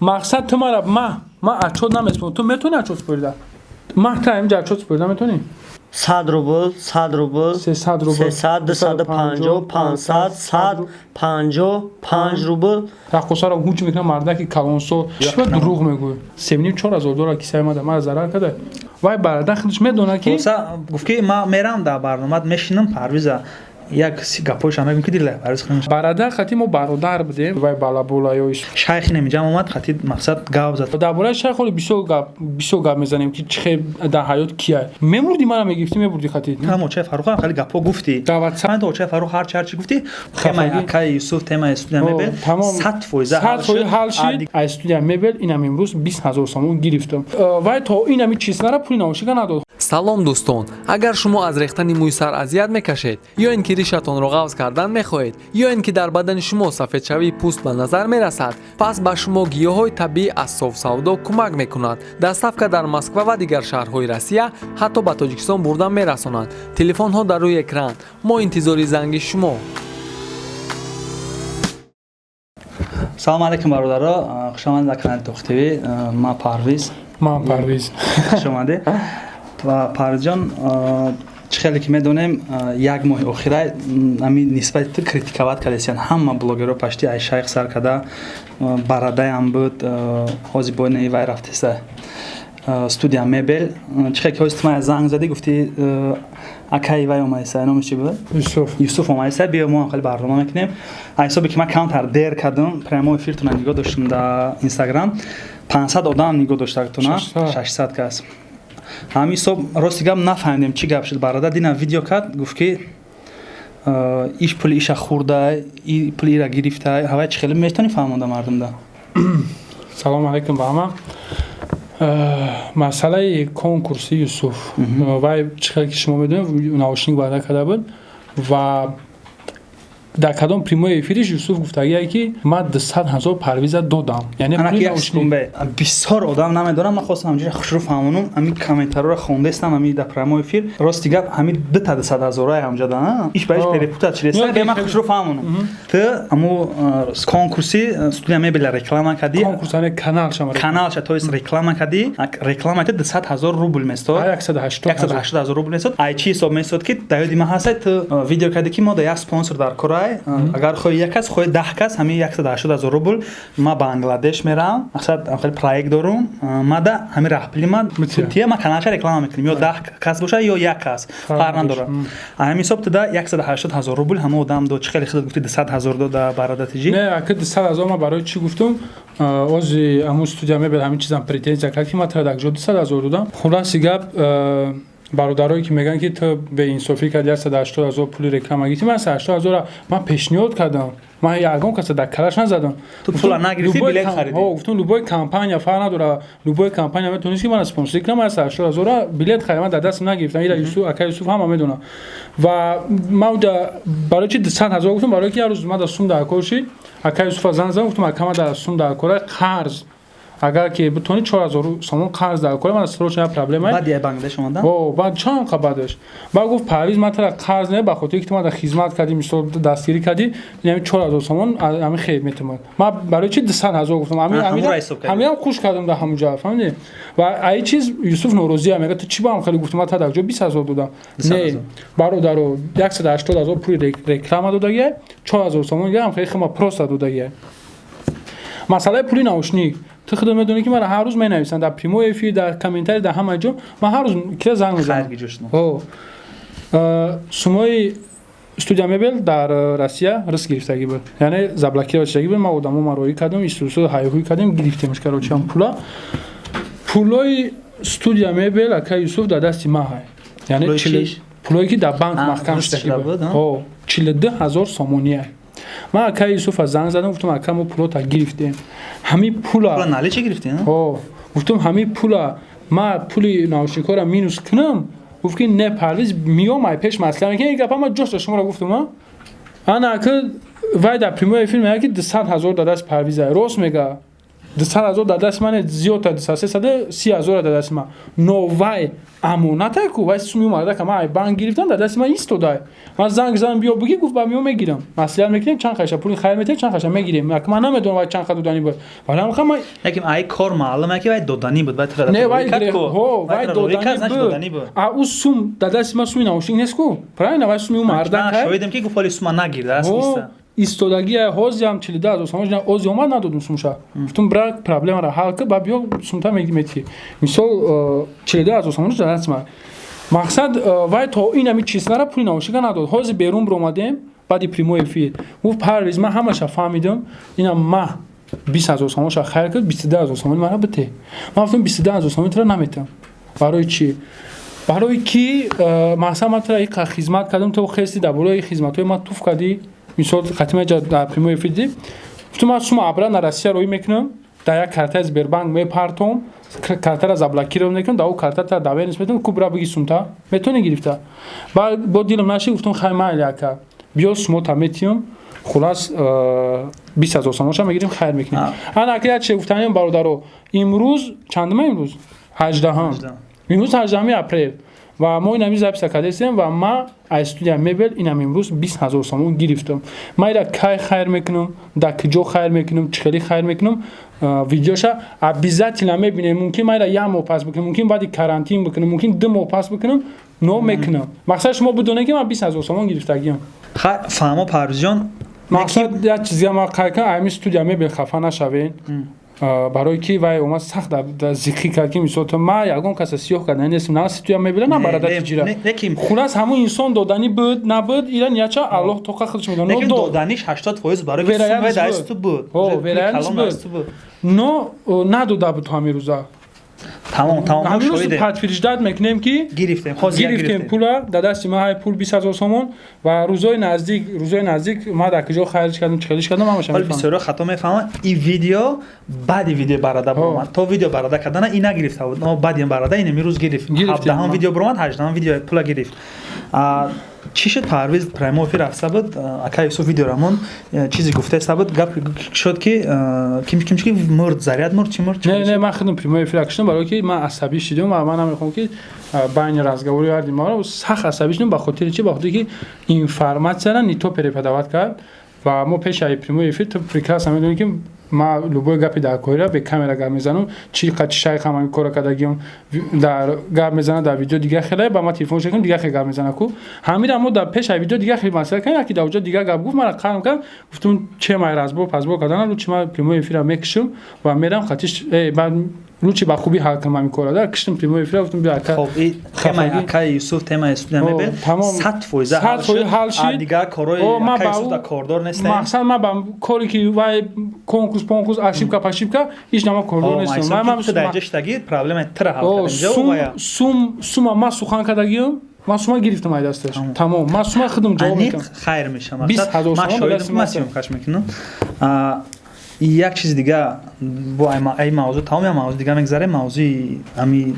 Мақсад ту мара ма отчёт намеспорам. Ту метавонӣ отчёт спорида? Ма та инҷа отчёт спорида метавонӣ? 100 рубл, 100 рубл, 300 рубл, 300, 250, 500, 100, 55 рубл. Раққосаро ҳуҷ мекунам, мардаки калонсол. Чӣ ба дурӯғ мегӯӣ? 3,5-4 ҳазор доллар кисаи мада мара зарар карда. Вай бародар худаш медонад ки гуфт ки ма мерам дар барномат мешинам, Парвиза як гапҳояшам мегӯм ки дила Парвиз худаш. Бародар хати мо бародар будем, вай балабола ё шайх немиҷам омад, хати мақсад гап зад. Дар бораи шайх ҳоли бисёр гап мезанем, ки чӣ хел дар ҳаёт кия. Мемурдӣ, мара мегирифтӣ, мебурдӣ хати. Ҳам очаи Фаррух ҳам хеле гапҳо гуфтӣ. Дар WhatsApp. Ман очаи Фаррух ҳарчи гуфтӣ, темаи акаи Юсуф, темаи студия мебел 100% 100% ҳал шид. Аз студия мебел инам имрӯз 20 ҳазор сомон гирифтам. Вай то инами числара пули наушника надод. Салом, дӯстон! Агар шумо аз рехтани мӯи сар азият мекашед, ё ин ки ришатонро ғафз кардан мехоҳед, ё ин ки дар бадани шумо сафедшавии пӯст ба назар мерасад, пас ба шумо гиёҳҳои табиӣ аз Софсавдо кӯмак мекунад. Доставка дар Москва ва дигар шаҳрҳои Россия, ҳатто ба Тоҷикистон бурда мерасонанд. Телефонҳо дар рӯи экран. Мо интизори занги шумо. Салом алейкум, бародаро, хушомадед ба канали Тоқ ТВ. Ман Парвиз. Ман Парвиз. Хуш омадед. Парвизҷон, чӣ хеле ки медонем, як моҳи охира ами нисбати ту критиковать кардесиян ҳама блогерро, пашти ай шайх сар карда, барадаям буд, ҳозир бо инаи вай рафтеса студия мебел. Чӣ хеле ки ҳозир ту мая занг задӣ, гуфтӣ, акаи вай омадеса, номаш чӣ буд? Юсуф. Юсуф омадеса, биё, мо ҳам хеле барнома мекунем. Ай ҳисобе ки ман камтар дер кардам, прямой эфиртона нигоҳ доштам дар Инстаграм, 500 одам нигоҳ доштагтона, 600 кас. Ҳамин ҳисоб, рости гап, нафаҳмидем чӣ гап шуд. Бародар динам видео кард, гуфт ки иш пули иша хӯрда, пули ира гирифта. Ҳавай чӣ хеле метавонӣ фаҳмонда мардумда? Салому алайкум ба ҳама. Масъалаи конкурси Юсуф, вай чӣ хеле ки шумо медонед, наушник ваъда карда буд ва дар кадом прямой эфириш Юсуф гуфтагие ки ман 200 ҳазор Парвиза додам, яъне пули наушник. Бисёр одам намедонам, ман хостам ҳамҷоя хушрӯ фаҳмонам. Ами комментарҳоро хондаистам ами дар прямой эфир. Рости гап, ҳами дута 200 ҳазорае ҳамҷа да иш ба иш перепутать шудеста. Бе, ман хушрӯ фаҳмонам. Ту аму конкурси студия мебела реклама кардӣ. Конкурс, яъне каналша. Каналша, то есть реклама кардӣ. Реклама ту 200 ҳазор рубл местод. 180. 180 ҳазор рубл местод. Ай чӣ ҳисоб местод, ки дар ёди ман ҳаста, ту видео кардӣ, ки мо да як спонсор дар корай, агар хоҳи як кас, хоҳи 10 кас, ҳамин 180 ҳазор рубл, ма Бангладеш мерам, мақсад хеле проект дорум, мада ҳамин раҳпули ма тия, ма каналша реклама мекунем, ё 10 кас боша, ё як кас, фарқ надорад. Ҳамин ҳисоб туда 180 ҳазор рубл ҳама одам дод. Чӣ хеле худат гуфти, 200 ҳазор дода бародар тиҷи. Не, ака, 200 ҳазор ма барои чӣ гуфтум? Ози ҳамун студия мебел ҳамин чизам претензия кард, ки ма тара дар ҷо 200 ҳазор додам. Хулоси гап, бародарое ки мегӯянд, ки ту беинсофӣ карди, 180 ҳазор пули реклама гирифтӣ, ман 180 ҳазора ман пешниҳод кардам, ман ягон каса дар калаш назадам. Ту пула нагирифтӣ, билет харидӣ. Гуфтум, любой компания, фарқ надора, любой компания метавонист ки мана спонсорӣ кунам, ман 180 ҳазора билет харидам, ман дар дастам нагирифтам. Ира Юсуф, ака Юсуф ҳама медонам. Ва ман барои чи 200 ҳазор гуфтум? Барои ки як рӯз ман дар сум дар кор шид, ака Юсуфа занг задам, гуфтум, ака, ман дар сум дар кора, қарз агар ки битонӣ, 4000 сомон қарз дар кора, ман срочно проблема. Баъд я Бангладеш омадан. О, баъд чанд қа баъдаш баъд гуфт, Парвиз, ман тара қарз не, ба хотире ки ту ман дар хизмат кардӣ, мисол дастгирӣ кардӣ, яъне 4000 сомон ҳамин хел метавонад. Ман барои чи 200 ҳазор гуфтам? Ҳаминам хуш кардам дар ҳамун ҷо, фаҳмидӣ? Ва аи чиз Юсуф норозия, мега, ту чӣ ба ҳам хеле гуфтам, ман тара дар ҷо 20 ҳазор додам. Не, бародаро, 180 ҳазор пули реклама додагия, 4000 сомон ям хеле хима просто додагия. Масъалаи пули наушник, ту худат медонӣ, ки мара ҳар рӯз менависанд дар прямой эфир, дар комментарий, дар ҳама ҷо. Ман ҳар рӯз кира занг мезанам. Сумои студия мебел дар Россия риск гирифтагӣ буд, яъне заблокировать шудагӣ буд. Ман одамо ма роӣ кардам, истусу ҳайҳӯй кардем, гирифтемш, короче, ам пула. Пулои студия мебел, ака Юсуф, дар дасти ман ҳай, яъне пулое ки дар банк маҳкам шудагӣ буд, 42 ҳазор сомония. Ман ака Юсуфа занг задам, гуфтам, ака, мо пулота гирифтем, ҳамин пула. Наличи гирифтем? Гуфтам, ҳамин пула ма пули наушникҳоро минус кунам. Гуфт ки не, Парвиз, миём, ай пеш маслиҳат мекунем. Ин гапа ма ҷоста шуморо гуфтам. Ана ака, вай дар прямой эфир мега, ки 200 ҳазор дар даст Парвиза. Рост мега. 200 000 дар дасти ман зиёдта, 200, 330 000 дар дасти ман. Но вай амонатай ку, вай суми омада, ман ай банк гирифтам, дар дасти ман истодай. Ман занг задам, биё бигӣ, гуфт, ба миё мегирам, маслиҳат мекунем, чанд қаша пули хайр метиҳем, чанд қаша мегирем. Ман намедонам, вай чанд қа доданӣ буд, вале ҳам ман Лекин ай кор маълуме, ки вай доданӣ буд, вай тра Не, вай вай доданӣ буд. А ӯ сум дар дасти ман, суми наушник нест ку, правильно? Вай суми ӯ мардак. Шоҳидем, ки гуфт, ҳоли сума нагир, дар аст иста. Истодагия ҳозиам 42 000 сомон ози омад, надодум сумша. Гуфтум, бра, проблемаро ҳал кӣ, ба биё, сумта метӣ. Мисол, 42 000 сомон дар дасти ман. Мақсад, вай то ин ами числара пули наушника надод. Ҳозир берун биромадем, баъди прямой эфир гуфт: «Парвиз, ман ҳамаша фаҳмидам, инам ма 20 000 сомонша хайр кард, 22 000 сомони мара бите». Ман гуфтам, 22 000 сомони тура наметам. Барои чӣ? Барои ки мақсад, ман тура иқа хизмат кардам, ту хести дар бораи хизматҳои ман туф кардӣ. Мисол, хатима ҷа дар прямой эфир дид. Гуфтам, ман сума обратно Россия роӣ мекунам, дар як картаи Сбербанк мепартом, картара заблокировать мекунам, дар ӯ карта та доверенность метавон ку, бира биги, сумта метавонӣ гирифта. Баъд бо дилам нашид, гуфтам, хай, майли, ака, биё, сумота метиҳам. Хулас, 20 000 сомонша мегирем, хайр мекунем. Ана ака, як чизе гуфтанем, бародаро. Имрӯз чандума? Имрӯз 18-ам, имрӯз 18-уми апрел, ва мо инами записа кардастем. Ва ма аз студия мебел инам имрӯз 20 000 сомон гирифтам. Ма ира кай хайр мекунам, дар куҷо хайр мекунам, чӣ хеле хайр мекунам, видеоша обязательно мебинем. Мумкин ма ира як моҳ пас бикунам, мумкин баъди карантин бикунам, мумкин 2 моҳ пас бикунам, но мекунам. Мақсад, шумо бидонед, ки ман 20 000 сомон гирифтагиам. Фаҳмо, Парвизҷон. Мақсад, як чизига ма қайд кунам: ами студия мебел хафа нашавен, барои ки вай омад, сахт зиқӣ кард, ки мисол ту ма ягон каса сиёҳ карда нестм, на студия мебела, на барадари ҷира. Хулас, ҳамун инсон доданӣ буд, набуд, ира нияча Аллоҳ тоқа худш медонад. Доданиш 80% барои ки буд. Вероятность буд, но надода буд то ҳамин рӯза. Тамом, тамом. Ҳамин рӯз подтверждать мекунем, ки гирифтем. Гирифтем пула, дар дасти ма ҳай пул, 20 000 сомон. Ва рӯзои наздик ма дар куҷо харҷ кардам, чӣ хелиш кардам, ҳамаша. Ҳоли бисёриҳо хато мефаҳманд: ин видео баъди видео барада баромад. То видео барада кардана ин нагирифта буд, но баъди барада ин имрӯз гирифт. 17-ҳам видео баромад, 18-ҳам видео пула гирифт. Чӣ шуд, Парвиз? Прямой эфир рафта буд, ака Юсуф видеорамон чизе гуфтаиста буд, гап шуд, ки ким ки мурд, заряд мурд, чӣ мурд? Не, не, ман худам прямой эфир кушдам, барое ки ман асабӣ шидам ва ман намехоҳам, ки байни разговори ҳарди маро. Сахт асабӣ шудам. Ба хотири чӣ? Ба хотире ки информатсияра не то переподавать кард. Ва мо пеши ай прямой эфир, ту прекрасно медонӣ, ки ма любой гапи дар корира бе камера гап мезанам. Чи қачи шайхам ҳамин кора кардагиам, дар гап мезана, дар видео дига хеле, ба ма телефон шекам, дига хеле гап мезана ку. Ҳамира мо дар пеш ай видео дига хеле масъала кардем, яки дар уҷо дига гап гуфт, мара қарм кард. Гуфтум, чем ай разбор пазбор кардан, лучше ма прямой эфира мекушам ва мерам хатиш, лучше ба хубӣ ҳал кунам ҳамин кора. Да киштам прямой эфира, гуфтам, бия, ака. Хоб, темаи акаи Юсуф, темаи студия мебел 100% ҳал шид. Дигар корҳои акаи Юсуф да кордор нестем. Мақсад, ман ба коре ки вай конкурс понкурс, ошибка пошибка, ҳеҷ нама кордор нестам. Дар ҷа шидаги проблема тра ҳал кардем. Сума ман сухан кардагиам, ман сума гирифтам ай дасташ, тамом. Ман сума худам ҷавоб метам. Хайр мешавам. Ман шоҳидам, ман съёмкаш мекунам. Як чизи дига, бо ай мавзӯъ тамом, як мавзӯи дига мегзарем. Мавзӯи ами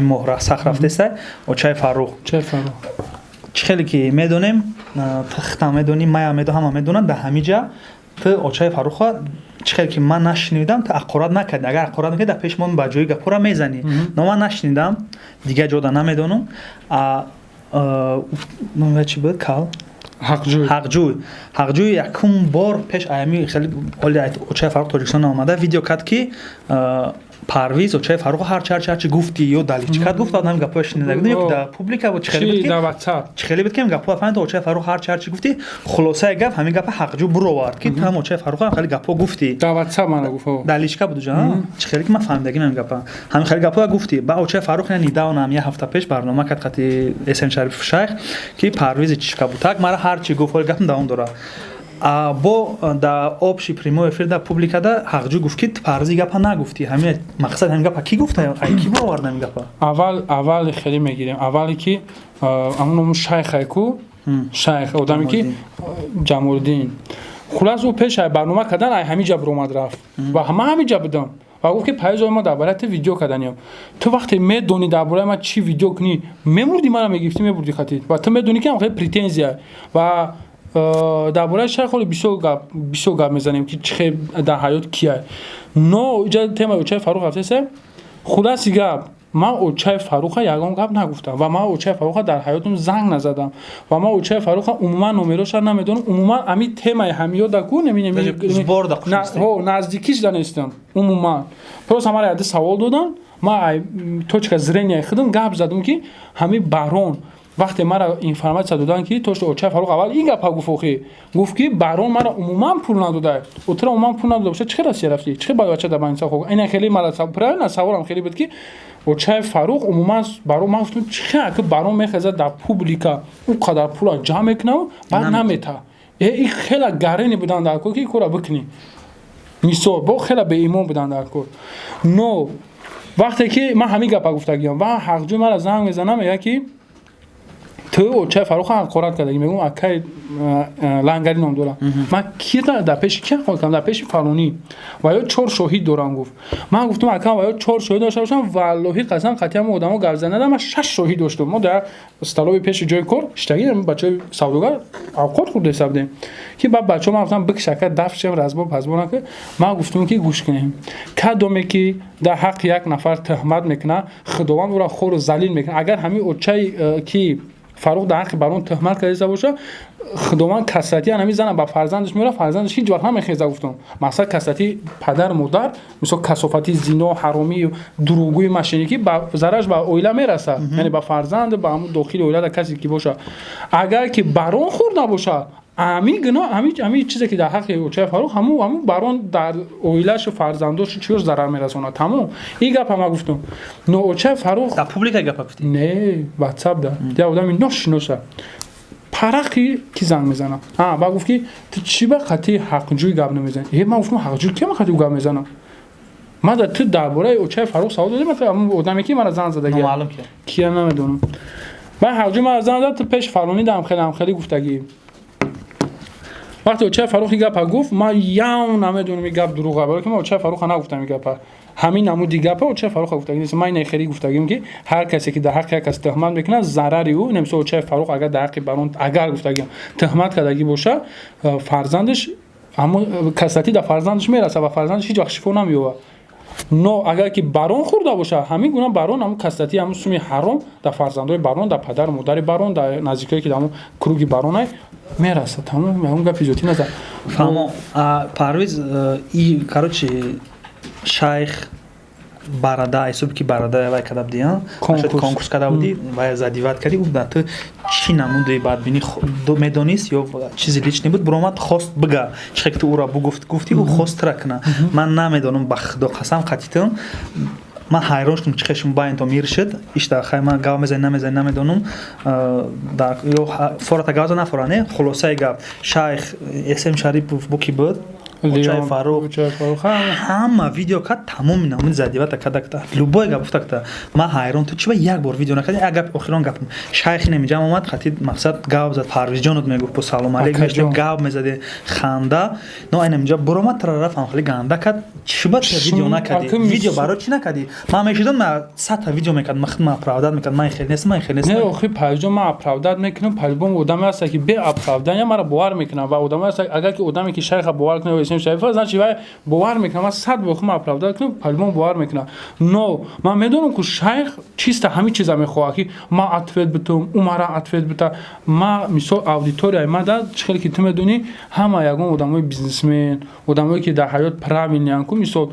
моҳ сахт рафтеста, очаи Фаррух. Чӣ хеле ки медонем, хитам медонӣ, маям медон, ҳама медонанд, дар ҳамин ҷа ту очаи Фарруха, чӣ хеле ки ман нашунидам, ту ақорат накардӣ. Агар ақорат накардӣ, дар пеши мо ба ҷои гапҳоро мезанӣ, но ман нашунидам, дигар ҷода намедонам. Чӣ буд, кал Ҳақҷӯй. Ҳақҷӯй якум бор пеш аями хеле оли очаи Фаррух Тоҷикистон омада видео кард, ки Парвиз очаи Фаррух ҳарчи, ҳарчи, ҳарчи гуфти ё даличи кард, гуфт. Ҳамин гапҳоя шунида будем ё дар публика буд, чӣ хеле буд, ки чӣ хеле буд, ки ҳамин гапҳоя фаҳмид, очаи Фаррух ҳарчи, ҳарчи гуфти. Хулосаи гап, ҳамин гапа Ҳақҷӯ буровард, ки ту ҳам очаи Фаррух ҳам хеле гапҳо гуфти. Дар WhatsApp мана гуфт. Даличка буд, чӣ хеле ки ман фаҳмидагим, ҳамин гапа, ҳамин хеле гапҳоя гуфти. Ба очаи Фаррух я недавно ҳам як ҳафта пеш барнома кард қати Эсен Шариф Шайх, ки Парвизи чишка буд, так мара ҳарчи гуфт, ҳоли гапам давом дорад. Бо да общий прямой эфир, да публикада Ҳақҷӯ гуфт, ки Парвизи гапа нагуфтӣ. Ҳамин мақсад, ҳамин гапа кӣ гуфта, ай кӣ бовард ҳамин гапа? Аввал хеле мегирем. Аввале ки ҳамун ному шайхай ку, шайх одаме ки Ҷамолиддин. Хулас, ӯ пеш ай барнома кардан ай ҳамин ҷа биромад, рафт, ва ман ҳамин ҷа будам, ва гуфт, ки Парвиз, ма дар бораи ту видео карданиям. Ту вақте медонӣ дар бораи ман чӣ видео кунӣ, мемурдӣ, мара мегирифтӣ, мебурдӣ хатит, ва ту медонӣ, ки хеле претензия ва Дар бораи шайх ҳоли бисёр гап мезанем, ки чӣ хел дар ҳаёт кия. Но иҷа темаи очаи Фаррух рафтеса. Хулоси гап, ман очаи Фарруха ягон гап нагуфтам ва ман очаи Фарруха дар ҳаётам занг назадам ва ман очаи Фарруха умуман номероша намедонам. Умуман ами темаи ҳамиёда ку наздикиш данестам умуман. Просто мара яде савол додам, ман точка зрения худам гап задам, ки ҳами барон вақте мара информация доданд, ки то что очаи Фаррух аввал ин гапа гуфт, охи гуфт, ки барон мара умуман пул надода. Утра умуман пул надода боша, чӣ хел Россия рафтӣ, чӣ хел бача дар больница хоб? Ина хеле мара правильно саволам хеле буд, ки очаи Фаррух умуман барон, ман гуфтам, чӣ хел ки барон мехезад, дар публика ӯ қадар пула ҷамъ мекунам, баъд намета. И хела гарени будан дар кор, ки кора бикунӣ. Мисол, бо хела беимон будан дар кор. Но вақте ки ман ҳамин гапа гуфтагиам ва ҳақҷӯй мара занг мезанам, мега, ки ту очаи Фарруха ҳақорат кардаги. Мегӯм, акай Лангари ном дорам, ман кита дар пеши ки ҳақорат кардам? Дар пеши фалонӣ ва ё чор шоҳид дорам, гуфт. Ман гуфтам, акам, ва ё чор шоҳид дошта бошам, валлоҳи қасам, қатъиян мо одамо гап занада, ман шаш шоҳид доштам. Мо дар столовый пеши ҷои кор иштагӣ, бачаҳои савдогар авқот хӯрда ҳисаб будем, ки баъд бачаҳо ман гуфтам, бикш, ака, дафт шем, разбор пазбор нака. Ман гуфтам, ки гӯш кунем, кадоме ки дар ҳаққи як нафар тӯҳмат мекунад, Худованд ӯро хору залил мекунад. Агар ҳамин очаи ки Фаррух дар ҳаққи барон тӯҳмат карда боша, Худованд касрати ҳамин зана ба фарзандаш меорад, фарзандаш ҳеҷ вақт намехеза. Гуфтам, мақсад касрати падар, модар, мисол, касофати зино, ҳаромӣ, дурӯғгӯи, мошенникӣ ба зарараш ба оила мерасад, яъне ба фарзанд, ба ҳамун дохили оила касе ки боша. Агар ки барон хӯрда боша, ами гуноҳ, ами чизе ки дар ҳаққи очаи Фаррух, ҳамун барон дар оилашу фарзандошу чиёш зарар мерасонад. Тамом, ин гапа ма гуфтам. Но очаи Фаррух Дар публика гапа гуфтӣ? Не, ватсап да як одами ношиноса парақи ки занг мезанам, ба гуфт, ки ту чӣ ба хати ҳақҷӯй гап намезанӣ? Э, ман гуфтам, ҳақҷӯй ки ман хати ӯ гап мезанам? Ман да ту дар бораи очаи Фаррух савол додем, ҳамун одаме ки мара занг задаги. Номаълум ки. Кия намедонам. Ман ҳақҷӯй мара занг зад, ту пеш фалонӣ дам хеле ҳамхелӣ гуфтагӣ. Вақте очаи Фаррух ин гапа гуфт, ман ям намедонам, ин гап дурӯға, барои ки ман очаи Фарруха нагуфтам ин гапа. Ҳамин намуди гапа очаи Фарруха гуфтагӣ нест. Ман ина хеле гуфтагим, ки ҳар касе ки дар ҳаққи як кас тӯҳмат мекунад, зарари ӯ, мисол, очаи Фаррух агар дар ҳаққи барон агар гуфтагиам тӯҳмат кардагӣ боша, фарзандаш ҳамон касратӣ дар фарзандаш мерасад ва фарзандаш ҳеҷ вақт шифо намеёбад. Но агар ки барон хӯрда боша, ҳамин гуна барон ҳамун касратии ҳамун суми ҳаром дар фарзандои барон, дар падару модари барон, дар наздикое ки дар ҳамун круги баронай мерасад. Тамом, ягон гапи зиёдтӣ назад. Фаҳмо, Парвиз, и короче, шайх барада ҳисоби ки барада вай карда будӣ, конкурс карда будӣ, вай задевать кардӣ, ӯ ту чӣ намуди бадбинӣ медонист ё чизи личный буд, буромад, хост бига, чӣ ки ту ӯро бугуфт, гуфтӣ, ӯ хост тра куна. Ман намедонам, ба Худо қасам, қатитам, ман ҳайрон шудам, чӣ хел шумо байнтон миршид ишта. Хай, ман гап мезани, намезани, намедонам, ё фората гап за, нафора не. Хулосаи гап, шайх Эсем Шарипов бу ки буд, очаи Фаррух ҳама видео кард, тамоми намуди задевать карда, любой гап гуфта кта. Ман ҳайрон, ту чӣ ба як бор видео накарди? Як гап, охирон гап, шайхи немиҷам омад, хати мақсад гап зад, Парвизҷонот мегуфт, бо салом алейк мешудем, гап мезаде, ханда. Но ай намиҷа буромад, тара рафт, хеле ганда кард. Чӣ ба видео накардӣ? Видео барои чӣ накардӣ? Ман мешидам, ман садта видео мекардам, ман худман оправдать мекардам, ман хел нестам, ман хел нестам. Не, охи, Парвизҷон, ман оправдать мекунам. Парвизҷон одаме ҳаста, ки бе оправдания мара бовар мекунам, ва одаме ҳаста, агар ки одаме ки шайха бовар кунад, Исм Шарифа, значит, вай бовар мекунам. Ман 100 бор худам оправдать кунам, Парвизҷон бовар мекунам. Но ман медонам, ки шайх чиста ҳамин чиза мехоҳад, ки ман ответ битам, ӯ мара ответ бита. Ма, мисол, аудиторияи ма да чӣ хеле ки ту медонӣ, ҳама ягон одамои бизнесмен, одамое ки дар ҳаёт правильныян ку, мисол,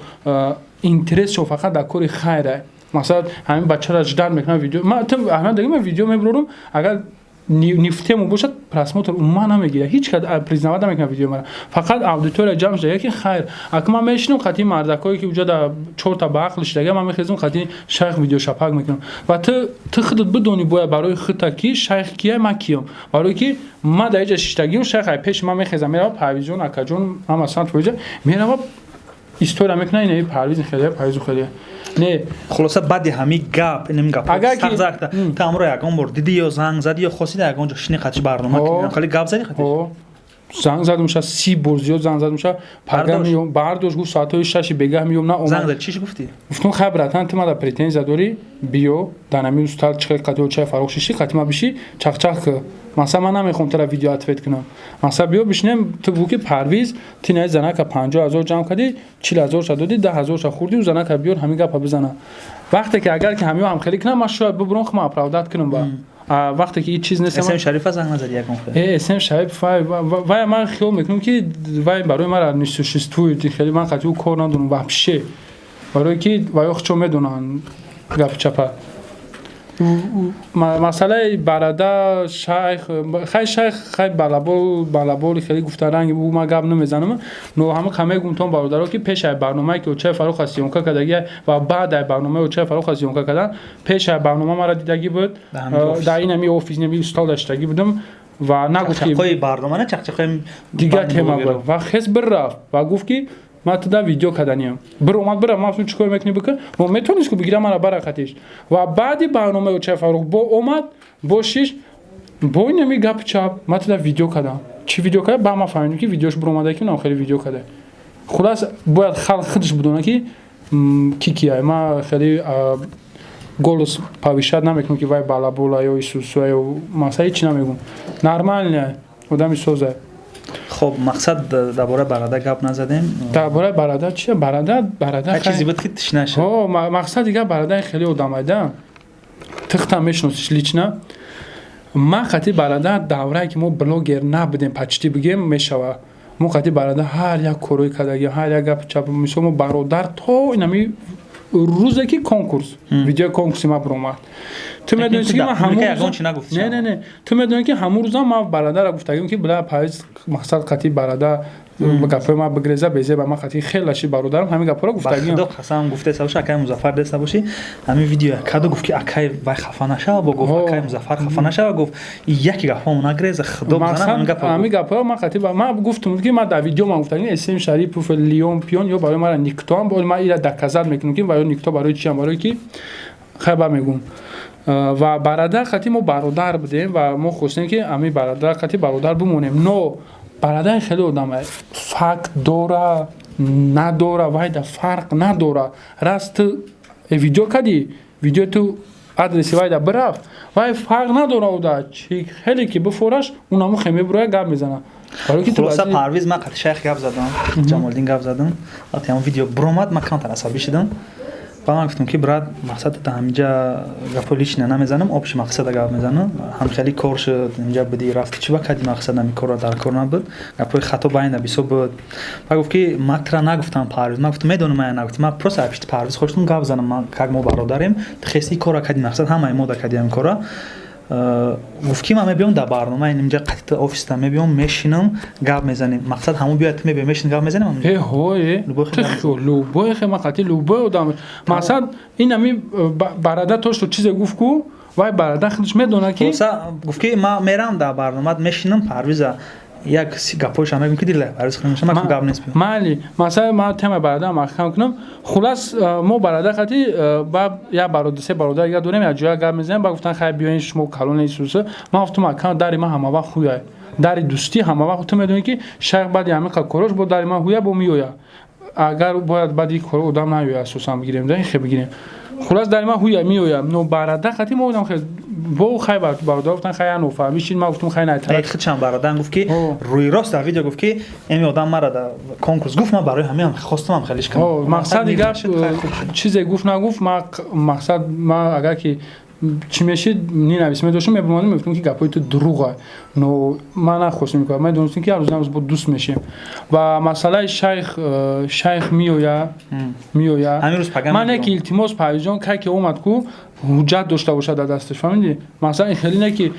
интересшо фақат дар кори хайра. Масалан, ҳамин бачаро ждать мекунам, видео аҳмад дагӣ, ман видео мебурорам, агар не в тему бошад, просмотр умуман намегирад, ҳеҷ кас признавать намекунад видео мара. Фақат аудитория ҷамъ шуда, яки хайр. Ака, ман мешинам хати мардакое ки уҷа да чорта ба ақл шидага, ман мехезам, хати шайх видеошапак мекунам. Ва ту худат бидонӣ бояд барои худта, ки шайх кия, ман киям, барое ки ман дар иҷа шиштагиам, шайх ай пеши ман мехезам, мерава, Парвизҷон, акаҷон, ҳама сант мерава, история мекунад, ин Парвиз хеле, Парвизу хеле не. Хулоса, баъди ҳамин гап, инам гап сахт, ту ҳамро ягон бор дидӣ ё занг задӣ ё хостӣ ягон ҷо шини, қатиш барнома кунӣ, хеле гап задӣ қатиш? Занг задум ша, 30 бор зиёд занг задум ша. Пага миём, бардошт, гуфт соатҳои 6 бегаҳ миём, на омад. Занг зад, чиш гуфтӣ? Гуфтум, хай, братан, ту мада претензия дорӣ, биё дар ҳамин устал, чӣ хел қатиҳо чай фароғ шишӣ, қатӣ ма бишӣ, чақчақ ки. Масалан, ман намехоҳам тура видео ответ кунам. Масалан, биё бишинем, ту бигӯ, ки Парвиз, ти наи занака 50 000 ҷамъ кардӣ, 40 000-ша додӣ, 10 000-ша хӯрдӣ, ӯ занака биёр, ҳамин гапа бизана. Вақте ки агар ки ҳамиҳо ҳамхелӣ кунам, ман шояд бубурам, худам оправдать кунам ба. Вақте ки ин чиз нест. СМ Шарифа занг назад ягон хел? Э, СМ Шариф вай ман хиёл мекунам, ки вай барои мара не существует, хеле ман қатъи ӯ кор надорам вообще. Барое ки вайо худшо медонанд гапи чапа. Масъалаи барада, шайх, хай, шайх, хай, балабол, балаболи хеле гуфтаранги ӯ ман гап намезанам, но ҳама ка мегум тон, бародаро, ки пешаи барномае ки Очаи Фарух аз съёмка кардагӣ ва баъд барномаи Очаи Фарух аз съёмка кардан, пешаи барнома мара дидагӣ буд дар ин ҳами офис, ҳами устол даштагӣ будам ва нагуфт ки барнома на чақчақои дигар тема буд ва хес бирафт ва гуфт, ки ман туда видео карданиям. Бир омад, бира, ман гуфтам, чӣ кор мекунӣ, бикун, но метавонист ку бигира мара баракатиш. Ва баъди барномаи Очаи Фарух бо омад, бо шиш, бо ин ҳами гапи чап, ман туда видео кардам. Чӣ видео карда, баъд ман фаҳмидем, ки видеош биромада, ки нам хеле видео карда. Хулас, бояд халқ худаш бидонад, ки ки кия. Ман хеле голос повышать намекунам, ки вай балабола ё исусу ё масала, ҳеч намегум. Нормально, одами соза. Хоб, мақсад, дар бораи барада гап назадем. Дар бораи барада чи? Барада, барада чизе буд, ки тишна шуд. О, мақсад, дигар барадаи хеле одамайда, тихта мешиносиш лично. Ман қати барада даврае ки мо блогер набудем, почти бигем мешава, мо қати барада ҳар як корҳои кардаги, ҳар як гапи чап. Мисол, мо бародар то инами рӯзе ки конкурс, видеои конкурси ма биромад, ту медонӣ, ки ман ҳамон, не, не, не, ту медонӣ, ки ҳамон рӯзам ман барадара гуфтагим, ки била, Парвиз, мақсад, қати барада гапҳои ма бигреза безеба, ман қати хеле ши бародарам, ҳамин гапҳоро гуфтагим. Худо қасам, гуфтеса боши, акай Музаффар деста боши, ҳамин видео каду гуфт, ки акай вай хафа нашава, бо гуфт, акай Музаффар хафа нашава, гуфт, яки гапҳомо нагреза, худо бизанам, ҳамин гапҳоро ман қати ман гуфтум, ки ман дар видео ман гуфтагим, СМ Шарипов, Лион Пион ё барои мара никтоам, бо ман ира доказать мекунам, ки барои никто, барои чиам, барои ки хай ба мегум. Ва бародар қати мо бародар будем ва мо хостем, ки ҳамин бародар қати бародар бимонем, но бародар хеле одам факт дора надора, вайда фарқ надора. Раз ту видео кардӣ, видео ту адреси вайда бирафт, вай фарқ надора, уда чи хеле ки бифораш, унаму хе мебуроя, гап мезана. Хулоса, Парвиз, ман қати шайх гап задам, Ҷамолиддин гап задам. Вақте ҳамон видео биромад, ман камтар асабӣ шудам ба ман гуфтам, ки брат, мақсад, да ҳаминҷа гапҳои личный намезанам, общий мақсада гап мезанам. Ҳамхели кор шуд, инҷа будӣ, рафти, чӣ ба кардӣ? Мақсад, ҳамин корро дар кор набуд, гапҳои хато байна бисёр буд. Ба гуфт, ки ман тра нагуфтам, Парвиз. Ман гуфтам, медонам, ман нагуфтам, ман просто пишти Парвиз хоштам гап занам, как мо бародарем, хести корро кардӣ, мақсад, ҳамаи мо да кардӣ ҳамин корро. Гуфт, ки ман мебиём дар барнома, инҷа қатита офиста мебиём, мешинам, гап мезанем. Мақсад, ҳамон биёяд, ту мебиёй, мешинем, гап мезанем. Э, ҳое, любой хе, ман қати любой одам. Мақсад, ин ами барада то что чизе гуфт ку, вай барада худаш медонад, ки гуфт, ки ман мерам дар барномат, мешинам, Парвиза як гапҳояшам мегӯм, ки дила Парвиз худаш ман гап нест. Майли, масалан, ман тема бародар маҳкам кунам. Хулас, мо бародар қати ба як бародар, се бародар дигар дорем, як ҷоя гап мезанем. Ба гуфтан, хай, биёин шумо калони Исуса. Ман гуфтам, ака, дари ман ҳама вақт ҳуяй, дари дӯстӣ ҳама вақт. Ту медонӣ, ки шайх баъди ҳамин қад корош бо дари ман ҳуя, бо меоя. Агар бояд баъди кор одам наёя, асосан бигирем да, ин хе бигирем. Хулас, дари ман ҳуя, меоя, но бародар қати мо одам хе бо хай бародар гуфтан, хай, нофаҳмӣ шид. Ман гуфтам, хай, най. Худшам бародар гуфт, ки рӯи рост дар видео гуфт, ки эми одам мара дар конкурс гуфт, ман барои ҳамин хостам хелиш кунам. Мақсад, дигар чизе гуфт, нагуфт, ма мақсад, ма агар ки чӣ мешид, ненавис медоштам, мебурмадам, мегуфтам, ки гапҳои ту дурӯға. Но ман нахостам, ман донистам, ки ҳар рӯз бо дӯст мешем. Ва масъалаи шайх, шайх меоя, меоя. Ман яке илтимос, Парвизҷон, кай ки омад ку, ҳуҷҷат дошта бошад дар дасташ, фаҳмидӣ? Масалан, ин хеле не, ки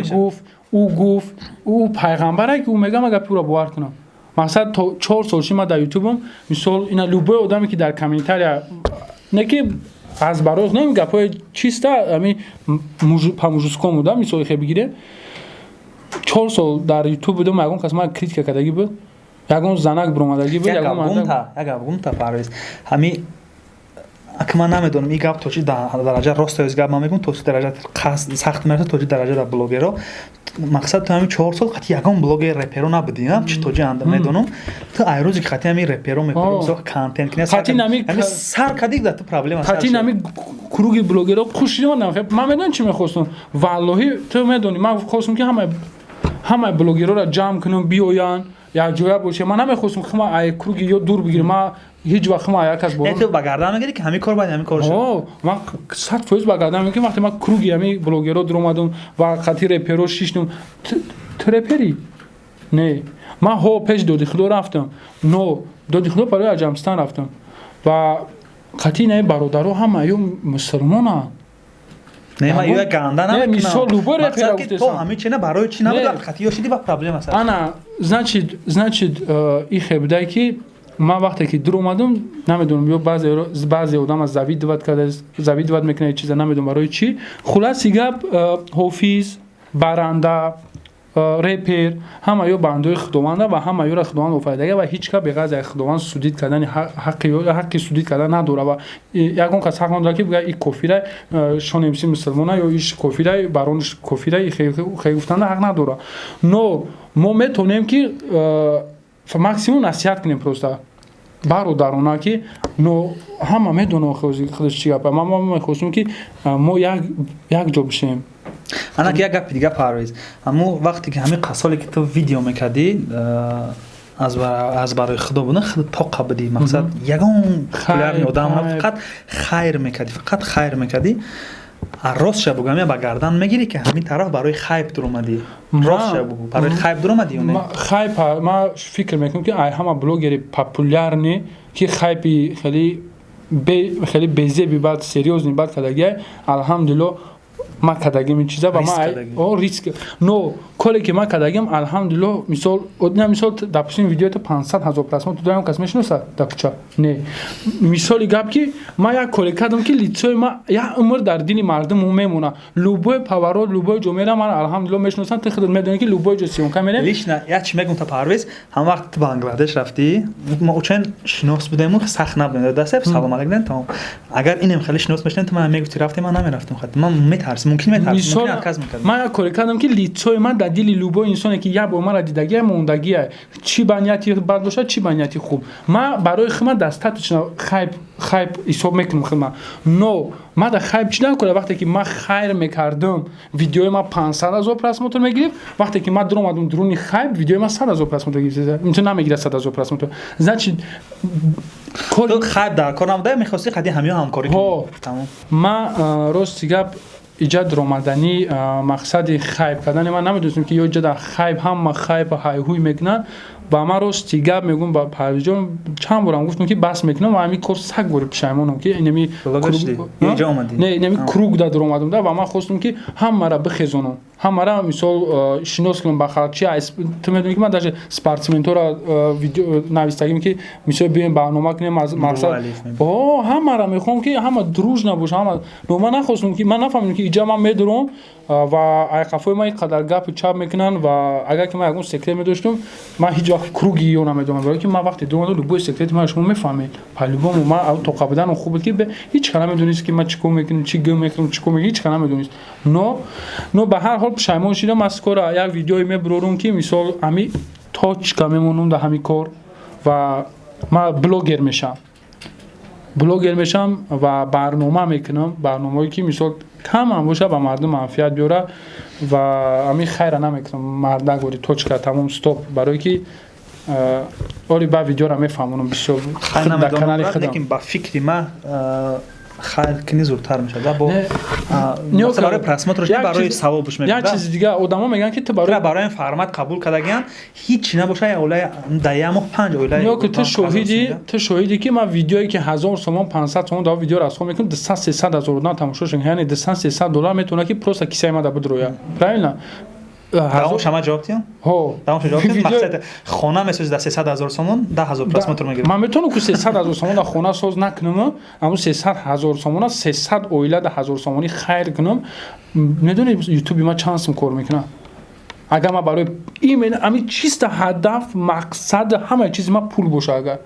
гуфт, ӯ гуфт, ӯ пайғамбаре, ки ӯ мегам, агар ӯро бовар кунам. Мақсад, то 4 сол ши ман дар ютубам. Мисол, ина любой одаме, ки дар комментария не, ки аз барои не, гапҳои чиста, ами по-мужскому да, мисоли хе бигирем, 4 сол дар ютуб будам, ягон кас ман критика кардагӣ буд, ягон занак биромадагӣ буд? Ягон гап гумта, Парвиз, ҳами Ака, ман намедонам, ин гап то чӣ дараҷа рост аст. Гап ман мегӯям, то чӣ дараҷа сахт мерасад, то чӣ дараҷа дар блогеро. Мақсад, ту ҳамин 4 сол қати ягон блогер, реперо набудӣ, чӣ то ҷи медонам. Ту ай рӯзе ки қати ҳамин реперо меперо контент кунӣ, сар кардӣ, да ту проблема. Қати ҳамин круги блогеро хушидам. Ман медонам, чӣ мехостам. Валлоҳи, ту медонӣ, ман хостам, ки ҳамаи блогерора ҷамъ кунам, биёянд, якҷоя бошем. Ман намехостам ки ман ай круги ё дур бигирам. Ман ҳеҷ вақт ман як кас боло ту ба гардан мегирӣ, ки ҳамин кор бояд ҳамин кор шавад. Ман 100% ба гардан мегирам. Вақте ман круги ҳамин блогерро дуромадам ва қати реперо шиштум, ту репери не, ман ҳо пеш доди худо рафтам, но доди худо барои Аҷамстан рафтам ва қати инаи бародаро ҳама ё мусулмонанд. Не, ман ё ганда намекунам. Мисол, любой репера. То ҳамин чина барои чӣ набуд, қати ё шиди ва проблема сар. Ана, значит, и хебдай, ки ман вақте ки дур омадам, намедонам, ё баъзе одам завидовать карда, завидовать мекунад, чиза намедонам барои чӣ. Хулоси гап, Ҳофиз, баранда, репер, ҳама ё бандаои худованда ва ҳама ёра худованд офаридага ва ҳеҷ кас беғайр аз худованд судить кардани ҳаққи судить кардан надорад ва ягон кас ҳақ надорад, ки бигӯяд, и кофира, Шон МС мусулмона ё иш кофира, баронш кофира, хел гуфтанда ҳақ надорад. Но мо метавонем, ки максимум насиҳат кунем, просто бародарона, ки но ҳама медонам худаш чӣ гапа. Ман мехостум, ки мо як ҷо бишем. Ана, як гапи дига, Парвиз. Ҳамун вақте ки ҳамин қасоле ки ту видео мекардӣ, аз барои худо буда, худ тоқа будӣ. Мақсад, ягон популярный одам, фақат хайр мекардӣ, фақат хайр мекардӣ. Ростша бугам, я ба гардан мегирӣ, ки ҳамин тараф барои хайп дуромадӣ? Ростша бугу, барои хайп дуромадӣ ё не? Хайп, ман фикр мекунам, ки ай ҳама блогери популярный, ки хайпи хеле хеле безеби баъд, серьёзный баъд кардагиай, алҳамдулилло, ман кардагим ин чиза ва ман риск, но коре ки ман кардагим, алҳамдулилло. Мисол, на, мисол, допустим, видеото 500 000 просмотр дорам, кас мешиносад дар кӯча? Не. Мисоли гап, ки ман як коре кардам, ки лицои ман як умр дар дили мардум мемонад. Любой поворот, любой ҷо мерам, ман алҳамдулилло мешиносам. Ту худат медонӣ, ки любой ҷо съёмка мерем. Лично як чи мегум та, Парвиз. Ҳам вақт ту Бангладеш рафтӣ, мо учен шинос будему, сахт набудем, дастеп салом алейкум, тамом. Агар инем хеле шинос мешудем, ту ман мегуфти рафтем, ман намерафтам. Хат ман метарсим, мумкин метарсим, мумкин отказ мекардам. Ман як коре кардам, ки лицои ман дар дили любой инсоне, ки як бор мара дидагия, мондагия, чӣ ба нияти бад бошад, чӣ ба нияти хуб. Ман барои худман достаточно хайп ҳисоб мекунам худман. Но ман дар хайп чӣ накунам? Вақте ки ман хайр мекардам, видеои ман 500 000 просмотр мегирифт. Вақте ки ман дуромадам дуруни хайп, видеои ман 100 000 просмотр гирифт, инту намегирад 100 000 просмотр. Значит, хайп дар кор набуда, мехости қади ҳамиё ҳамкорӣ кунӣ. Ман, рости гап, иҷа дуромаданӣ мақсади хайп кардани ман намедонистем, ки ё иҷа дар хайп ҳама хайп ҳайҳуй мекунанд. Ва ман рости гап мегӯм, ба Парвизҷон чанд борам гуфтам, ки бас мекунам ва ҳамин кор саг бори пушаймонам, ки инами не, инами круг да дуромадам да. Ва ман хостам, ки ҳамаро бихезонам, ҳамаро, мисол, шинос кунам ба халқ. Чи ту медонӣ, ки ман даже спортсментҳоро навистагим, ки мисол, биёем барнома кунем. Аз мақсад о ҳамаро мехоҳам, ки ҳама дружно боша, ҳама. Но ман нахостам, ки ман нафаҳмидам, ки иҷа ман медурам ва айқафои ман ин қадар гапу чап мекунанд. Ва агар ки ман ягон секрет медоштум, ман ҳеҷ вақт круги ё намедонам, барои ки ман вақте дуромадам, любой секрети ман шумо мефаҳмед по-любому. Ман тоқа буданом хуб буд, ки ҳеҷ ка намедонист, ки ман чӣ кор мекунам, чӣ гӯ мекунам, чӣ кор мекунам, ҳеҷ ка намедонист. Но ба ҳар ҳол пушаймон шудам. Аз кора як видеое мебурорум, ки мисол, ҳами точка мемонам дар ҳами кор ва ман блогер мешавам ва барнома мекунам, барномаое ки, мисол, камам боша, ба мардум манфиат биёра. Ва ҳамин хайра намекунам, мардак вори, точка, тамом, стоп. Барое ки оли ба видеора мефаҳмонам бисёр дар канали худам. Ба фикри ман, хайр кини зудтар мешавад, бо барои просмотрш, барои савобш. Як чизи дига, одамо мегӯянд, ки ту барои ин формат қабул кардагиан, ҳеҷ набоша, як оила дар як моҳ панҷ оила. Ё ки ту шоҳиди, ки ман видеое ки 1000 сомон, 500 сомон дар видео расход мекунам, 200-300 ҳазор одам тамошо шуд. Яъне 200-300 доллар метавонад, ки просто кисаи ма да бидрояд, правильно? Давом шама ҷавоб диҳам? Ҳо. Давом ҷавоб диҳам. Мақсад, хона месозӣ дар 300 000 сомон, 10 000 просмотр мегирӣ. Ман метавонам, ку 300 000 сомон дар хона соз накунам, аммо 300 000 сомона 300 оила дар 1000 сомонӣ хайр кунам. Медонӣ, ютуби ман чанд сум кор мекунам? Агар ман барои именно ҳамин чиста ҳадаф, мақсад, ҳамаи чизи ман пул боша, агар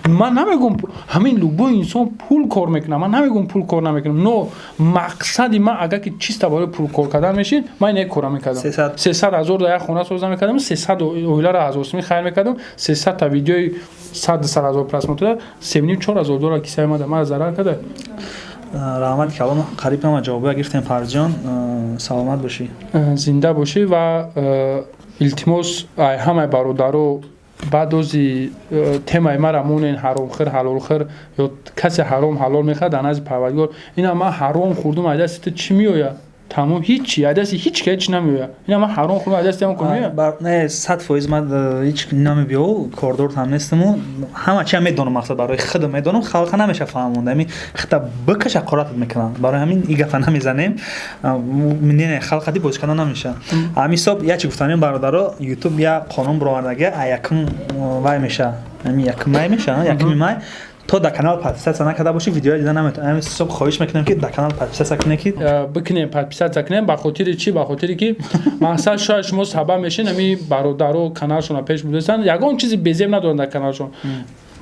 ман намегӯм, ҳамин любой инсон пул кор мекунад, ман намегӯм пул кор намекунам, но мақсади ман агар ки чиста барои пул кор кардан мешид, ман ин кора мекардам. 300 000 дар як хона соза мекардам, 300 оиларо 1000 сумӣ хайр мекардам, 300 та видеои 100-200 ҳазор просмотр, 3,5-4 ҳазор доллар кисаи мада, мара зарар карда. Раҳмат калом, қариб ҳама ҷавобҳоя гирифтем, Парвизҷон, саломат бошӣ. Зинда бошӣ ва илтимос ҳамаи бародаро, баъд ози темаи мара монен, ҳаромхӯр, ҳалолхӯр ё касе ҳаром ҳалол мехӯрад, дар назди Парвардигор ина ман ҳаром хӯрдум, ай дасти ту чӣ меояд? Тамом, ҳичи, ай дасти ҳеч ка ҳеч намеояд. Ина ман ҳаром хӯрдум, ай дасти ҳам кун меояд? Не, 100% ман ҳеч намебиёв, кордортам нестаму ҳама чиам медонам, мақсад барои худам медонам, халқа намеша фаҳмонда, ами хита бикаша қоратат мекунам, барои ҳамин и гапа намезанем. Не, халқати бозӣ кардан намеша. Ҳамин ҳисоб як чи гуфтанем, бародаро, Ютуб як қонун баровардага, а якум вай меша, ами якум май меша, якуми май то дар канал подписаться накарда бошӣ, видеоя дида наметавонӣ. Ҳамин ҳисоб хоҳиш мекунем, ки дар канал подписаться кунед, ки Бикунем, подписаться кунем. Ба хотири чӣ? Ба хотире ки мақсад шояд шумо сабаб мешин ами бародаро каналшонро пеш бурдастанд, ягон чизи безеб надоранд, дар каналшон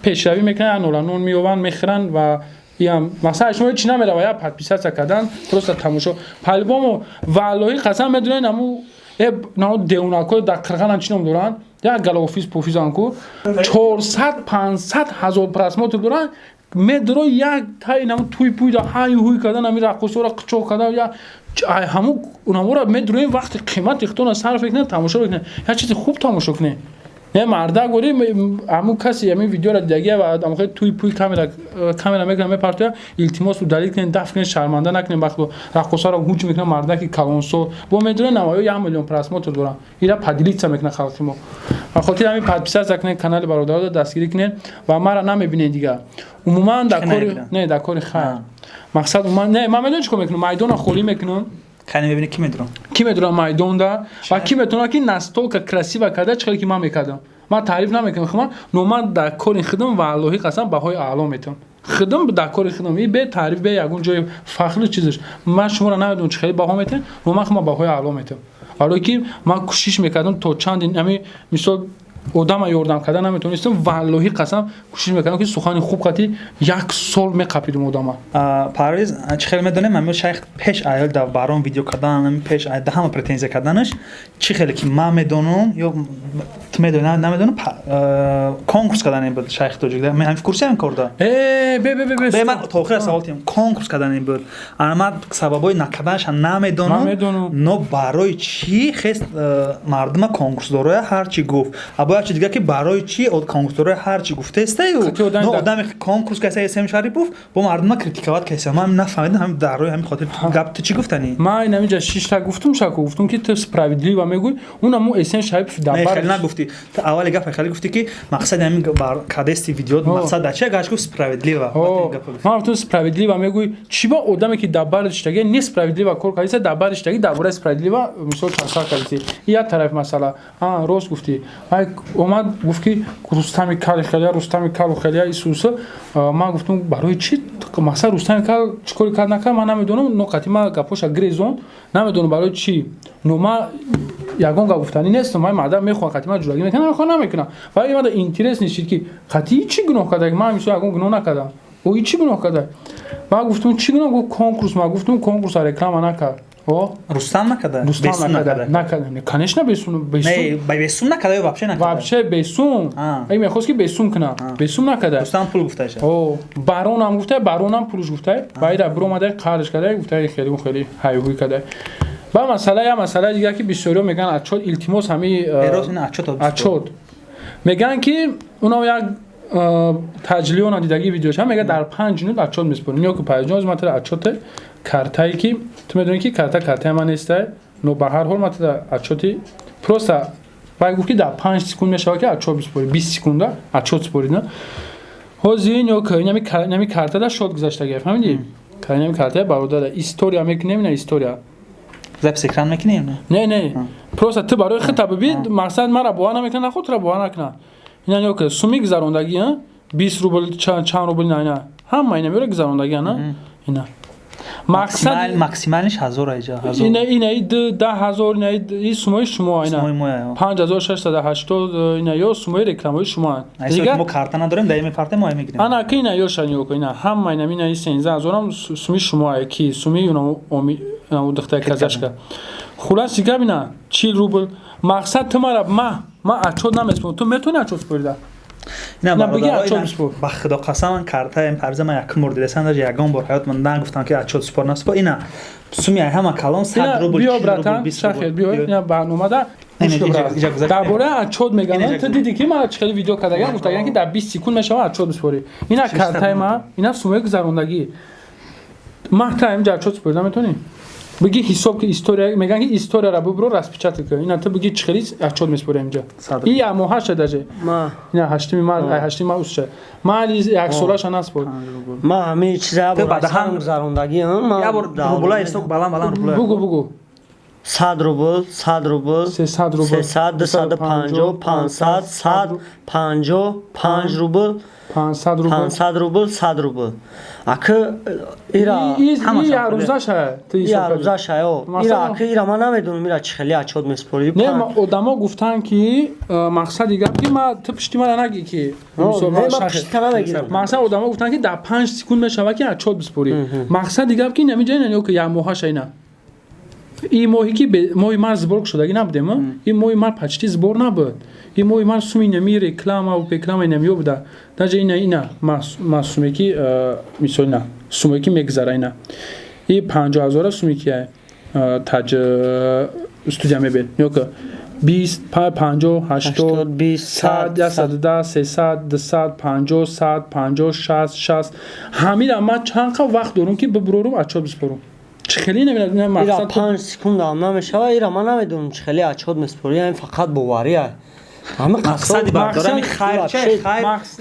пешравӣ мекунанд, ноланон меёванд, мехӯранд ва иам мақсад шумо ҳеч намерава, я подписаться кардан, просто тамошо по-любому. Валлоҳи қасам, медонед, аму девонакҳои дар Қирғанам чӣ ном доранд, як гала офис пофизан ку 400-500 ҳазор просмотр доранд, медро як таи нам туй пуй да ҳай ҳуй кардан, ами раққосора қичоқ кардан, я ҳаму унамора медроем, вақти қимати худтона сарф мекунем, тамошо мекунем, як чизи хуб тамошо кунем. Не мардак гори ҳамун каси ҳамин видеоро дидагия ва амхе туй пуй камера мекунам, мепартоя, илтимос, удалить кунед, даф кунед, шарманда накунед. Вақт раққосаро ҳуҷ мекунам, мардаки калонсол бо медонед, навоё 1 миллион просмотр дорам, ира поделиться мекунад халқи мо. Ба хотири ҳамин подписаться кунед, канали бародарро дастгирӣ кунед ва мара намебинед дигар умуман дар кори не, дар кори хайр. Мақсад умуман не, ман медонам чӣ кор мекунам, майдонро холӣ мекунам. Кани мебини, ки медурам? Ки медурам майдонда ва ки метавонад, ки настолько красиво карда, чӣ хеле ки ман мекардам. Ман таъриф намекунам худам, но ман дар кори худам, валлоҳи қасам, баҳои аъло метавам худам дар кори худам, и бе таъриф, бе ягон ҷои фахру чизаш. Ман шуморо намедонам, чӣ хеле баҳо метавам, но ман худам баҳои аъло метавам, барое ки ман кӯшиш мекардам то чанд ами мисол одама ёрдам карда наметавонистам, валлоҳи қасам, кӯшиш мекардам, ки сухани хуб қати як сол меқапидум одама. Парвиз, чӣ хеле медонем, ами шайх пеш аёл дар барон видео кардан, пеш ҳама претензия карданаш, чӣ хеле ки ман медонам ё ту медони, намедонам, конкурс кардани буд шайх тоҷик, ҳамин курси ҳамин кор да. Бе, бе, бе. Бе, ман то охира савол тиҳам. Конкурс кардани буд, ана ман сабабҳои накарданаша намедонам, но барои чӣ хес мардума конкурсдороя ҳар чӣ гуфт, або як чи дигар, ки барои чӣ конкурсдороя ҳар чӣ гуфтаестаю, но одаме конкурс каса СМ Шарипов бо мардума критиковать каса, ман нафаҳмидам. Ҳамин дар рӯи ҳамин хотир гап, ту чӣ гуфтанӣ? Ман инамиҷа шишта гуфтум, шаку гуфтум, ки ту справедливо мегӯй, унамо СМ Шарипов. Дар нагуфтӣ, ту аввали гапа хеле гуфтӣ, ки мақсади ҳамин кадести видео мақсад дар чи, агаш гуфт справедливо. Ман гуфтум, справедливо мегӯй, чӣ ба одаме ки дар бари иштаги не справедливо кор кардиса, дар бари иштаги дар бораи справедливо мисол чансар кардиси, як тарафи масъала. Рост гуфтӣ, омад гуфт, ки Рустами кал хелия, Рустами калу хелия исуса. Ман гуфтум, барои чӣ? Мақсад, Рустами кал чӣ кори кард, накард, ман намедонам, но қати ма гапоша грезон, намедонам барои чӣ, но ма ягон гап гуфтанӣ нестам. Ман мардам мехоҳам қати ман ҷудагӣ мекунам, намехоҳам, намекунам. Ва имада интерес нишид, ки қати чӣ гуноҳ карда, ман мисол ягон гуноҳ накардам, ӯ чӣ гуноҳ карда? Ман гуфтум, чӣ гуноҳ? Гуфт, конкурс. Ман гуфтум, конкурс реклама накард. Рустам накарда? Рустам накарда, накарда, конечно, бесум. Бесум, бесум накарда ё вообще накарда? Вообще бесум. Ай мехост, ки бесум кунад, бесум накарда. Рустам пул гуфташа. О, баронам гуфта, баронам пулш гуфта, баъда биромада, қарш карда, гуфта, хеле хеле ҳайҳуй карда. Ба масъала, я масъалаи дигар, ки бисёриҳо мегӯянд отчёт, илтимос, ҳами отчёт мегӯянд, ки уно як таҷлиёна дидагии видеоша, мега дар 5 минут отчёт месупорем. Ё ки 5 минут ман тара отчёте картае, ки ту медонӣ, ки карта картаи ман нестай, но ба ҳар ҳол ман тара отчёти просто вай гуфт, ки дар 5 секунд мешавад, ки отчёт бисупорӣ, 20 секунда отчёт супорид. На ҳозир ё инами карта да шот гузаштагия, фаҳмидӣ? Инами картаи бародара история мекунем, ина история. Запись экран мекунем? Не, просто ту барои худта биби, мақсад мара бовар намекунад, наход тура бовар накунад. Ина ё ки суми гузарондагӣ, 20 рубл, чанд рубл, ина ҳама ина меёра гузарондагӣ, ана ина. Мақсад максимальный ш 1000 айҷа. Ина ина 10,000, ина и сумои шумо, ина 5680, ина ё сумои рекламаи шумо. Дигар мо карта надорем, даи мепарте, мо мегирем. Ана ки ина ё шаниё ко, ина ҳама ина ина 13,000 ам суми шумо, ки суми уна духтаи казашка. Хулоси гап, ина 40 рубл. Мақсад, ту мара ма отчёт намеспорам, ту метавони отчёт спорида? Не, ба худо қасам, картаи парвиза ман якум бор дидасан, даже ягон бор ҳаёт ман нагуфтам, ки отчёт спор, наспор. Ина суми ҳама калон 100 рубл. Биё, братан, шахел, биё, ина барномада дар бораи отчёт мегӯям. Ту диди, ки ман чӣ хеле видео кардагам, гуфтагам, ки дар 20 секунд мешава отчёт бисупорӣ. Ина картаи ма, ина сумои гузарондагӣ. Ма та инҷа отчёт супорида метавонӣ? Бигӣ, ҳисоб ки, история мегӯян, ки историяра бубро, распечатка кун. Ина ту бигӣ, чӣ хели отчёт месупорӣ инҷа? И моҳаша даже ина 8-ми март, 8-ми март усша ма али як солаша наспор. Ма ҳамин чиза гузарондагӣ. Рубла ҳисоб, баланд баланд рубла. Бугу, бугу. 100 рубл, 100 рубл, 300 рубл, 300, 250, 500, 155 рубл, 500 рубл, 500 рубл, 100 рубл. Акы ира ярӯзаша. Ярӯзаша, ира акы ира ман намедонам, ира чӣ хеле отчёт месупорӣ. Не, одамо гуфтанд, ки мақсади гап, ки ма ту пишти мара нагӣ, ки мақсад, одамо гуфтанд, ки дар 5 секунд мешава, ки отчёт бисупорӣ. Мақсади гап, ки намиҷа ина ки як моҳаша, ина и моҳе, ки моҳи март сбор шудагӣ набудем, и моҳи март почти сбор набуд. И моҳи март суми нами реклама реклама намиё буда. Даже ина ма суме, ки мисол, ина суме, ки мегузара, ина и 50 000-а суме, ки таҷ студия мебел ёка, 20, 50, 80, 100, 110, 300, 200, 50, 100, 50, 60, 60. Ҳамира ман чанд қа вақт дорум, ки бибурорум, отчёт бисупорум? Чӣ хеле намедонам. Мақсад, 5 секунда ҳам намешава. Ира ман намедонам, чӣ хеле отчёт месупорӣ. Ин фақат боварӣ. Мақсади бародарами хайр,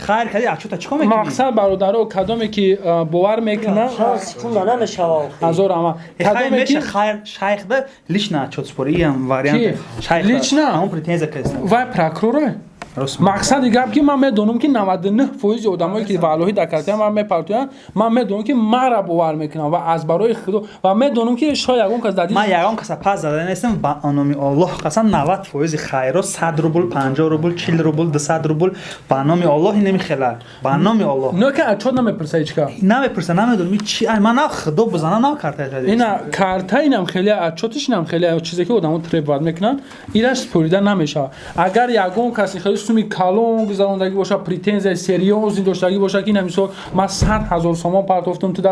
хайр кади, отчёта чӣ кор мекунӣ? Мақсад, бародаро, кадоме ки бовар мекунад. 5 секунда намешава. Ҳазор ама. Кадоме ки хайр шайхда лично отчёт супорӣ, иам вариант. Шайх лично ҳамон претензия каст. Вай прокурор. Мақсади гап, ки ман медонам, ки 99 фоизи одамое, ки валлоҳи дар картия ман мепартоянд, ман медонам, ки мара бовар мекунам ва аз барои худо, ва медонам, ки шояд ягон кас ман ягон каса пас зада нестам. Ба номи Оллоҳ қасам, 90 фоизи хайро 100 рубл, 50 рубл, 40 рубл, 200 рубл, ба номи Оллоҳ, намехела, ба номи Оллоҳ. Не, ки отчёт намепурса ҳечка. Намепурса, намедонам чи. Ман на худо бизана, на карта. Ина карта инам хеле отчёт иш, инам хеле чизе, ки одамо требовать мекунанд, ираш спорида намешавад. Агар ягон каси хеле суми калон гузарондагӣ боша, претензияи серьёзный доштагӣ боша, ки ина мисол ман 100 000 сомон партофтум, ту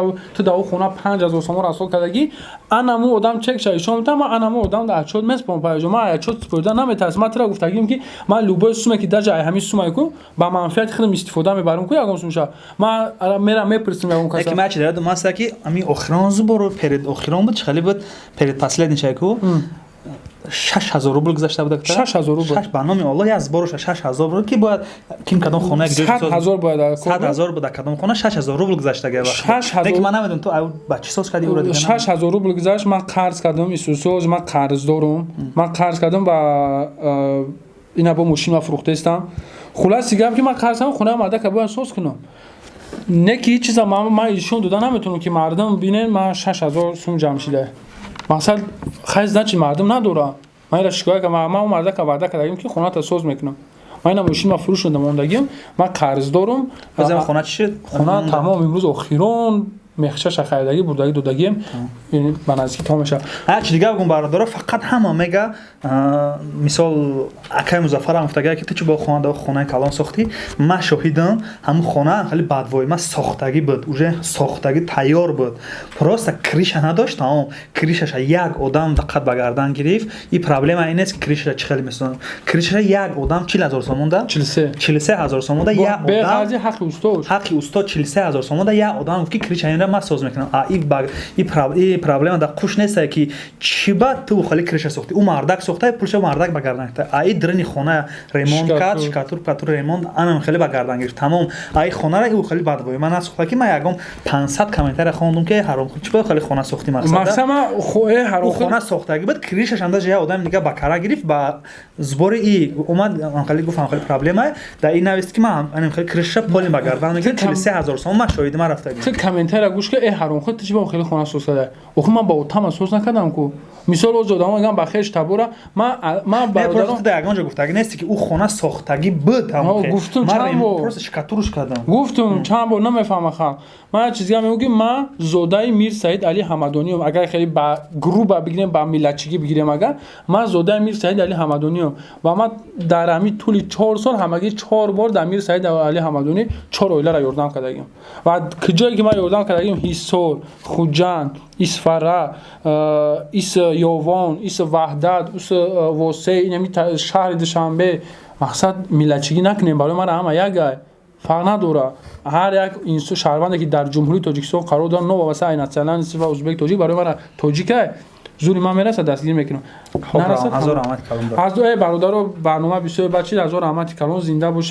даву хона 5000 сомон расход кардагӣ, анаму одам чек ша ишон мета, ман анаму одам да отчёт меспорам. Пайҷо ман отчёт спорида наметарсам. Ман тура гуфтагим, ки ман любой суме, ки даже ай ҳамин сумае ку ба манфиати худам истифода мебарам ку, ягон сумша ман мерам мепурсим ягон каса. Ки ман чи дарадум аста, ки ҳамин охирон зубору перед охирон буд, чӣ хеле буд, перед последний шай ку 6000 рубл гузашта буда. 6000 рубл. Ба номи Оллоҳ, як сбор уша 6000 рубл, ки бояд ким кадом хона. 100 000 бояд. 100 000 буда, кадом хона 6000 рубл гузашта. Ки ман намедонам, ту ба чӣ соз кардӣ ура. 6000 рубл гузашт, ман қарз кардам. Исусоз, ман қарз дорум, ман қарз кардам ба ина бо мошин ма фурӯхтаистам. Хулоси гап, ки ман қарз кардам, хонаи мардака бояд соз кунам. Не ки ҳеҷ чиза ман ишон дода наметавонам, ки мардум бинен, ман 6000 сум ҷамъ шида. Мақсад, хай, значит, мардум надорам. Ман ира шикоят кардам, ман мардака ваъда кардагим, ки хоната соз мекунам. Ман ина мошин ма фурӯш шуда мондагим, ман қарз дорум. Хона чӣ шуд? Хона тамом, имрӯз охирон мехчаша харидагӣ, бурдагӣ, додагием, ба наздикӣ тамом мешавад. Ҳарчи дигар гум, бародаро, фақат ҳама мега, мисол, акаи Музаффарам гуфтага, ки ту чӣ бо хона, хонаи калон сохтӣ. Ман шоҳидам, ҳамун хона хеле бадвоима сохтагӣ буд, уже сохтагӣ тайёр буд, просто крыша надошт, тамом. Крыша ша як одам фақат ба гардан гирифт. И проблема ин нест, ки крыша ша чӣ хеле месозам. Крыша ша як одам 40 000 сомонда, 43 000 сомонда, як одам, ҳаққи устод. Ҳаққи устод 43 000 сомонда як одам гуфт, ки крыша инра ман соз мекунам. И проблема дар қуш нестае, ки чӣ ба ту хеле крыша сохтӣ. Ӯ мардак сохта, пулша мардак ба гардан гирифта, а и дрини хона ремонт кард, штукатур патур ремонт анам хеле ба гардан гирифт, тамом. А и хонара ӯ хеле бадвои ман насохта, ки ман ягон 500 комментария хондум, ки ҳаром, чӣ ба хеле хона сохтӣ. Мақсад хона сохтагӣ буд, крыша ш андажа як одами дига ба кара гирифт, ба сбор и и омад, хеле гуфт, хеле проблема дар ин навист, ки ман анам хеле крыша полим ба гардан мегирифт, 43 000 сом. Ман шоҳиди, ман рафтагӣ. Ту комментария. Гӯш ка, э ҳаромхӯр, ту чи ба хеле хона соз карда? Охи, ман ба отама соз накардам ку. Мисол, оз одамо мегӯям, ба хеш табора ман бародарон ягон ҷо гуфтагӣ нести, ки ӯ хона сохтагӣ буд. Гуфтум чанд бор. Просто штукатурш кардам. Гуфтум чанд бор, намефаҳма халқ. Ман як чизга мегӯм, ки ман зодаи Мир Саид Али Ҳамадониём. Агар хеле ба грубо бигирем, ба миллатчигӣ бигирем, агар ман зодаи Мир Саид Али Ҳамадониём ва ман дар ҳамин тӯли 4 сол ҳамагӣ чор бор дар Мир Саид Али Ҳамадонӣ чор оиларо ёрдам кардагим. Ва куҷое ки ман ёрдам кардагим: Ҳисор, Хуҷанд, Исфара, ис Ёвон, ис Ваҳдат, ус Восе, инами шаҳри Душанбе. Мақсад, миллатчигӣ накунем, барои ман ҳама як гай, фарқ надорад. Ҳар як инсон, шаҳрванде ки дар Ҷумҳурии Тоҷикистон қарор дорад, новобаста ай национальности ва узбек, тоҷик, барои ман тоҷикай. Зури ман мерасад, дастгирӣ мекунам. Бародаро, барнома бисёр бачид. Ҳазор раҳмати калон, зинда бошед.